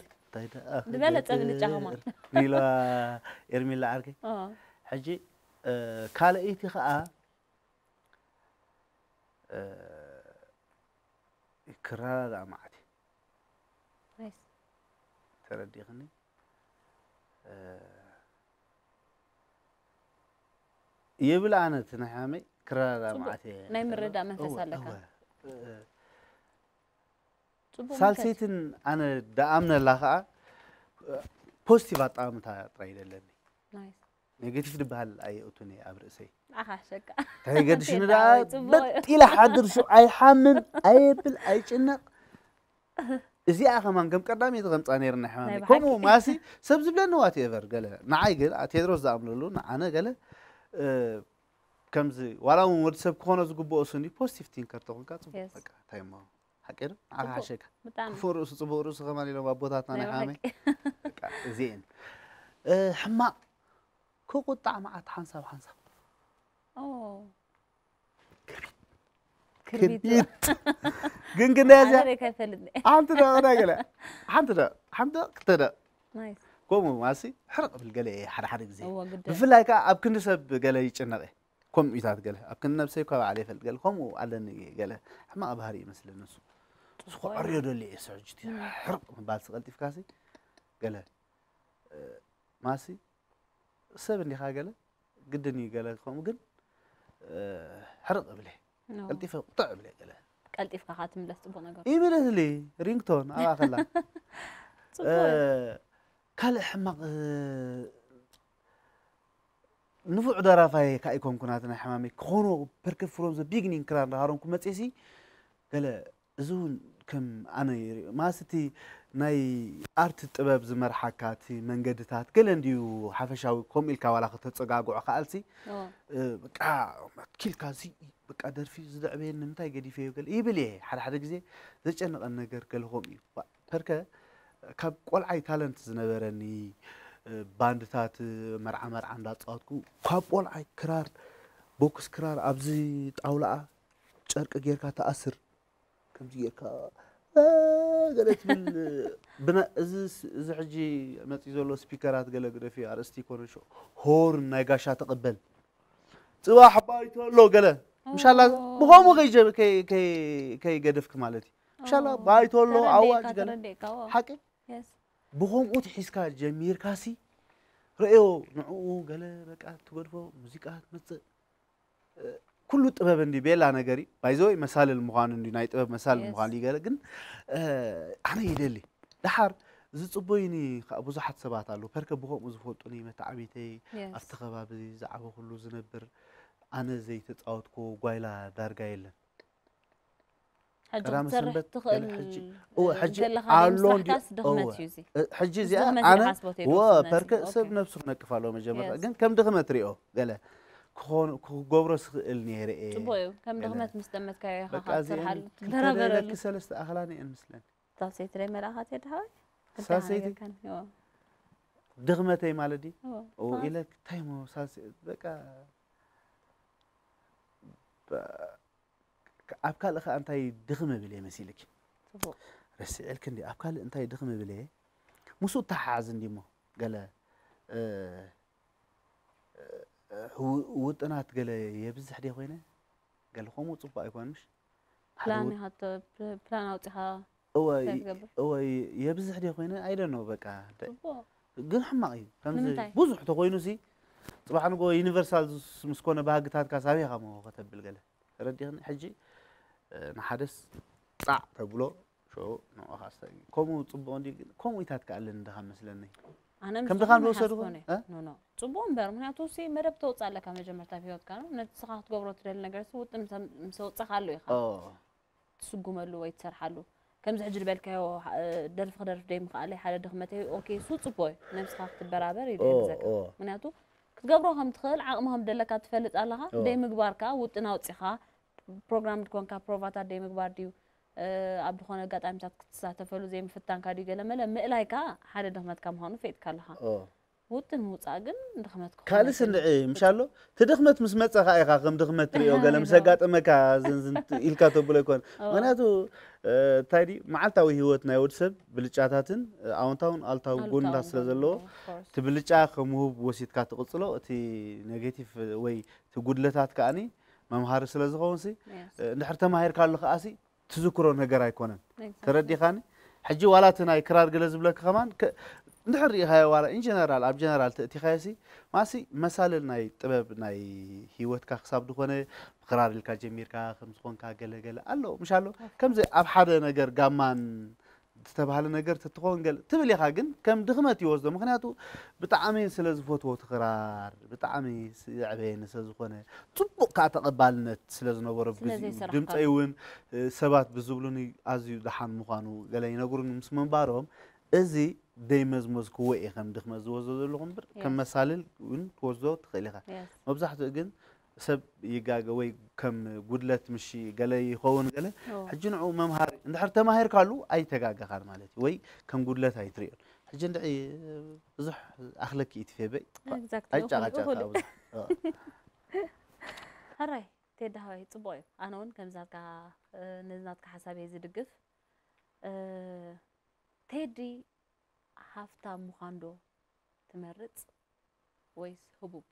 ዝበለፀ ብልጫ ከማ ኢላ ኤርሚላ ዓርከይ ሕጂ ካልኣይቲ ከዓ ክራራ ደኣ መዓት እዩ ተረዲኽኒ ይብል ኣነ እቲ ናይ ሓመይ ክራራ መዓት እየ ናይ ምርዳእ መንፈስ ኣለካ ሳልሰይትን ኣነ ደኣምነላ ከዓ ፖዚቲቭ ኣጠማምታ ጥራይ ደለኒ ኔጌቲቭ ዝበሃል ኣየእቱን እየ ኣብ ርእሰይ ኣኻሸካ እንታይ ገድሽኒ ደኣ በጢለ ሓድር ሽዑ ኣይሓምም ኣየብል ኣይጭነቕ እዚኣ ከማን ከም ቀዳመይቲ ከምፃ ነይርና ሕማመይ ከምኡ ማሲ ሰብ ዝብለኒ ዋት ኤቨር ገለ ንዓይ ግን ቴድሮስ ዝኣምነሉ ንዓነ ገለ ከምዚ ዋላ እውን ወዲ ሰብ ክኾኖ ዝግብኦ ስኒ ፖዚቲቭ ቲንከር ተኾንካ ፅቡቅ በቃ እንታይ እሞ ሓቂ ዶ ንዓኻ ሓሸካ ክፉእ ርእሱ ፅቡቅ ርእሱ ከማን ኢሎም ኣቦታትና ናይ ሓመይ እዚኤን ሕማቅ ክቁጣዕ መዓት ሓንሳብ ሓንሳብ ክርቢት ግን ግን ያዚያ ሓንቲ ደ ዳ ገለ ሓንቲ ደ ሓንቲ ክልተ ደ ከምኡ ማሲ ሕርቕ ብል ገለ እየ ሓደ ሓደ ግዜ። እዎ ግድን። ብፍላይ ከዓ ኣብ ክንዲ ሰብ ገለ ይጭነቕ እየ። ከምኡታት ገለ ኣብ ክንዲ ነብሰይ እኳ ባዕለ ይፈልጥ ገለ ከምኡ ኣለኒ። ገለ ሕማቕ ባህሪ ይመስለኒ እሱ። እሱ ክዕርዮ ደልየ እየ። ስዕጅቲ ሕርቕ ምባል ስቐልጢፍካሲ ገለ እ፣ ማሲ ሰብ እንዲኻ ገለ ግድን እዩ ገለ ከምኡ ግን እ፣ ሕርቕ እብል እየ። ኖ። ቀልጢፈ ቁጥዕ እብል እየ ገለ ቀልጢፍካ ካ ትምለስ ጽቡቕ ነገር። ኢሚዲየትሊ ሪንግቶን ኣብኣ ከላ ጽቡቕ እ፣ እዩ። ካልእ ሕማቕ እ፣ ንፉዕ ደራፋይ ከ ኣይኮንኩ ናቲ ናይ ሕማመይ ክኾኖ ፐርከ ፍሮም ዘ ቢግኒንግ ክራር እንዳሃረምኩ መፅሲ ገለ እዚ እውን ከም ኣነ ይሪኦ ማስ እቲ ናይ ኣርት ጥበብ ዝመርሓካ እቲ መንገድታት ገለ እንድዩ ሓፈሻዊ ከምኡ ኢልካ ዋላ ከተፀጋግዖ ከኣልሲ ኦ፣ እ፣ በቃ ኣኪልካ እዚ በቃ ደርፊ ዝድዕበየኒ ንምንታይ ገዲፈዮ ገለ ይብል እየ። ሓደ ሓደ ግዜ ዘጨንቐን ነገር ገለ ከምኡ እዩ። ባ- ፐርከ ካብ ቆልዓይ ታለንት ዝነበረኒ እ፣ ባንድታት እ፣ መርዓ መርዓ እንዳፃወትኩ ካብ ቆልዓይ ክራር ቦክስ ክራር ኣብዚ ጣውላኣ ጨርቂ ጌርካ ተኣስር ከምዚ ጌርካ እ፣ ገለ ትብል እ፣ ብና- እዚ ስ- እዚ ሕጂ መፂ ዘሎ ስፒከራት ገለ ግደፊ ኣርእስቲ ይኮነ ሾ ሆርን ናይ ጋሻ ተቐበል ፅባሕ ባይቶ ኣሎ ገለ ምሻላ ኦ። ብኸምኡ ከይጀ- ከይ- ከይ- ከይገደፍክ ማለት እዩ። ምሻላ ኦ፣ ባይቶ ኣሎ ተረዲእካ፣ ኣዋጅ ገለ ተረዲእካ፣ ኦ። ሓቂ የስ። ብኸምኡ ትሒዝካ ጀሚርካሲ ረእዮ ንዕኡ ገለ በቃ ትገድፎ ሙዚቃ ትመፅእ እ፣ ኩሉ ጥበብ እንዲ ቤላ ነገር እዩ ባይዘወይ መሳልል ምዃኑ እንዲ ናይ ጥበብ መሳልል የስ። ምዃኑ ይገለ ግን እ፣ ኣነ ይደሊ ደሓር ዝፅቦይኒ ከዓ ብዙሓት ሰባት ኣለዉ ፐርከ ብኸምኡ ዝፈልጡኒ መተዓቢተይ የስ። ኣብቲ ከባቢ ዝዓበኹሉ ዝነብር ኣነ ዘይተፃወትኩዎ ጓይላ ዳርጋ የለን። ሕጂ ቀዳመ ክትሰርሕ ሰንበት ትኽእል ገለ ሕጂ እወ፣ ሕጂ ዘለኻ ኣሎ ዘይምስራሕካ እንዲ- ስድኽመት እወ። እዩ እዚ። እ፣ ሕጂ ምስ እዚኣ ድኽመት ኣነ ይሓስቦት እየ እወ ድኽመት ፐርከ እዩ። ሰብ ኦኬ። ነብሱ ክነቅፍ ኣለዎ መጀመርያ የስ። ግን ከም ድኽመት ሪኦ ገለ ክኾኑ ክገብሮ ስኽእል ነይረ እየ ጽቡቕ እዩ። ከም ገለ። ድኽመት ምስ ጠመትካዮ ኢኻ በቃ ካብ እዚአን ትሰርሓሉ ክልተ ትደራበረሉ። ደለኪ ሰለስተ ኣኽላኒ እየን ምስለን ሳልሰይቲ ደይ መልኣኻት እየ ድሃወይ? ክልተ ሳልሰይቲ? ሓቢርካን፣ እዎ። ድኽመተይ ማለት ድዩ እዎ። ኦ ፋስ። ኢለ እንታይ ሞ ሳልሰ በቃ በ- ኣብ ካልእ ከዓ እንታይ ድኽም እብል እየ መሲልኪ ጽቡቕ። ረስዕልክ እንዲ ኣብ ካልእ እንታይ ድኽም እብል እየ ምስኡ እተሓሓዝ እንዲሞ ገለ እ፣ እ፣ እ፣ ው- ውጥናት ገለ የብዝሕ ድየ ኮይነ ገለ ከምኡ ፅቡቅ ኣይኮን ምሽ ሓደ ፕላን ውጥ- ኢኻ ተ- ፕ- ፕላን ኣውጺኻ እወ እንታይ ይ- ትገብር? እወ ይ- የብዝሕ ድየ ኮይነ ኣይደኖ በቃ እንታይ- ጽቡቕ። ግን ሕማቅ እዩ ከምዚ ንምንታይ? ብዙሕ ተኮይኑ ሲ ፅባሕ ንጎ ዩኒቨርሳል ምስ ኮነ ባህግታትካ ሳቢኻ መ ከተብል ገለ ተረዲኽኒ ሕጂ እ፣ ንሓደስ ፃዕ ተብሎ ሸው ንዕኻ ኣስተ- ከምኡ ፅቡቅ እንዲ ግን ከምኡ ኢታት ከኣለን ድኻ መስለኒ ኣነ ከም ምስኦም ድኻም ይሓስቦ ዝወሰድኹ ነኝ። እ? ኖ ኖ፣ ጽቡቕ እምበር ምክንያቱ ሲ መደብ ተውፅእ ኣለካ መጀመርታ ኣብ ህይወትካ ነው ነቲ ንስኻ ክትገብሮ ትደሊ ነገር ሲ ውጥን ምስ- ምስ ኣውፃኻሉ ኢኻ ኦ፣ ትስጉመሉ ወይ ትሰርሓሉ። ከምዚ ሕጂ ዝበልካዮ እ፣ ደርፊ ክደርፍ ደይ ምኽኣለይ ሓደ ድኽመተይ ኦኬ እሱ ጽቡቕ እዩ። ነብስኻ ክትበራበር እዩ ኦ፣ ዝሕግዘካ። ኦ። ምክንያቱ ክትገብሮ ከም ትኽእል ዓቕሚ ከም ደለካ ትፈልጥ ኣለኻ። ኦ። ደይ ምግባርካ ውጥን ኣውፂኻ ፕሮግራም ድኮንካ ፕሮቫታት ደይ ምግባር ድዩ እ፣ ኣብ ዝኾነ ኣጋጣሚታት ክትሳተፈሉ ዘይምፍታንካ ድዩ ገለ መለ ምእላይካ ሓደ ድኽመትካ ምዃኑ ፈጥካ ኣለኻ። ኦ። ውጥን ምውፃእ ግን ድኽመት ክኾን ካልስ ኣይክእልን። እንድዒ ምሻሎ እቲ ድኽመት ምስ መፀኻ ኢኻ ከም ድኽመት ትሪኦ ገለ ምስ እወ። ኣጋጠመካ ዝንዝን ኢልካ ተብሎ ኣይኮን እወ። ምክንያቱ እ፣ እንታይ ድዩ መዓልታዊ ህይወት ናይ ወዲ ሰብ ብልጫታትን እ፣ ኣወንታውን ኣልታዊ ኣሉታዊ ጎንታት ስለ ጎኑ፣ ዘለዎ of course። እቲ ብልጫ ከም ውህብ ወሲድካ ትቕፅሎ እቲ ኔጌቲቭ ወይ እቲ ጉድለታት ከኣኒ መምሃሪ ስለ ዝኸውን ሲ Yes. እ፣ እንድሕር ተማሂርካሉ ከኣሲ ትዝክሮ ነገር ኣይኮነን Exactly. ተረዲኻኒ ሕጂ ዋላ እቲ ናይ ክራር ገለ ዝብለካ ከማን ከ- እንድሕር ርኢኻዮ ዋላ ኢንጀነራል ኣብ ጀነራል ተእቲኻዮ ሲ ማሲ መሳልል ናይ ጥበብ ናይ ህይወትካ ክሳብ ዝኾነ ብክራር ኢልካ ጀሚርካ ከም ዝኾንካ ገለገለ ኣሎ ምሽ ኣሎ ከምዚ ኣብ ሓደ ነገር ጋማን ዝተባህለ ነገር ተትኸውን ገለ ትብል ኢኻ ግን ከም ድኽመት ይወስዶ ምክንያቱ ብጣዕሚ ስለ ዝፈትዎ ትኽራር ብጣዕሚ ዘዕበየኒ ስለ ዝኾነ ፅቡቅ ከዓ ተቐባልነት ስለ ዝነበሮ ስለ ዘይሰራሕካ። ድምፀይ እውን እ፣ ሰባት ብዝብሉኒ ኣዝዩ ደሓን ምዃኑ ገለ ይነግሩኒ ምስ ምንባሮም እዚ ደይመዝመዝክዎ እየ ከም ድኽመት ዝወስዶ ዘለኹ እምበር ከም Yes. መሳልል እውን ትወስዶ ትኽእል ኢኻ Yes. መብዛሕትኡ ግን ሰብ ይጋገ ወይ ከም ጉድለት ምሽ ገለ ይኸውን ገለ ኦ። ሕጂ ንዑ መምሃሪ እንድሕር ተማሂርካሉ ኣይተጋገኻን ማለት እዩ ወይ ከም ጉድለት ኣይትሪኦን ሕጂ እንድዒ ብዙሕ ኣኽለኪ እዩ ትፌበይ Exactly. ኣይጫቃጫ እኹል፣ እኹል። ሕራይ ቴዲ ሃወይ ጽቡቕ እዩ ኣነ እውን ከምዚ ናትካ እ፣ ነዚ ናትካ ሓሳብ እየ ዝድግፍ እ፣ ቴዲ ሃፍታም ምዃን ዶ ትመርጽ ወይስ ህቡብ?